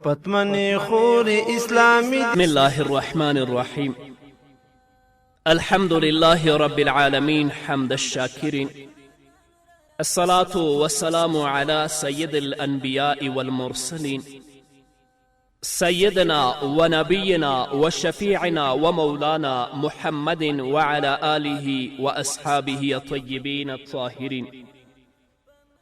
پتمنې خورې اسلامي. بسم الله الرحمن الرحيم الحمد لله رب العالمين حمد الشاكرين الصلاة والسلام على سيد الأنبياء والمرسلين سيدنا ونبينا وشفيعنا ومولانا محمد وعلى آله وأصحابه الطيبين الطاهرين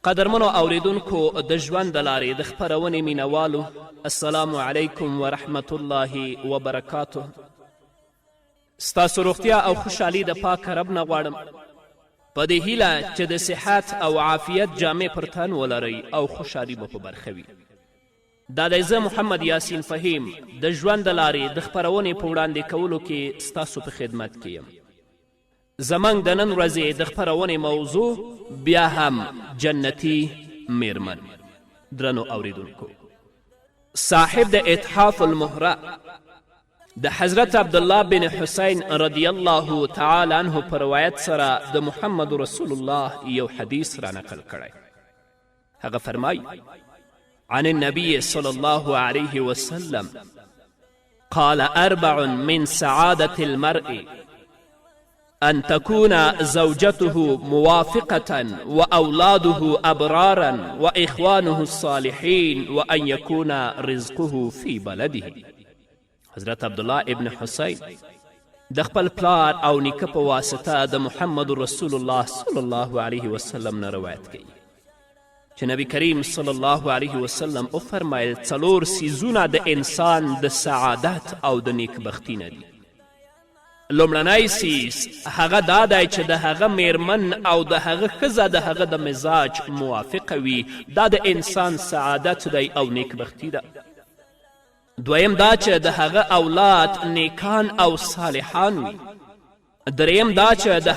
قدرمنو اوریدونکو د ژوند د لارې د خپرونې مینوالو، السلام علیکم ورحمت الله وبرکاته. ستاسو روغتیا او خوشحالي د پاک رب نه غواړم، په دې هیله چې د صحت او عافیت جامې پر تن ولرئ او خوشحالي مو په برخه وي. دا دی زه محمد یاسین فهیم د ژوند د لارې د خپرونې په وړاندې کولو کې ستاسو په خدمت کې یم. زمونږ د نن ورځې د خپرونې موضوع بیا هم جنتي میرمن. درنو اوریدونکو، صاحب د اتحاف المهره د حضرت عبدالله بن حسین رضی الله تعالی عنه په روایت سره د محمد رسول الله یو حدیث را نقل کړی. هغه فرمایي: عن النبي صلى الله عليه وسلم قال: أربع من سعادة المرء أن تكون زوجته موافقة وأولاده أبرارا وإخوانه الصالحين وأن يكون رزقه في بلده. حضرت عبدالله ابن حسین د خپل پلار او نیکه په واسطه د محمد رسول الله صلی الله علیه وسلم نه روایت کوي چې نبی کریم صلی الله علیه وسلم وفرمایل: څلور څیزونه د انسان د سعادت او د نیکبختی نه دي. لومړنی څیز هغه دا دی چې د هغه میرمن او د هغه ښځه د هغه د مزاج موافقه وي، دا د انسان سعادت دی او نیکبختی ده. دویم دا چې د هغه اولاد نیکان او صالحان وي. دریم دا چې د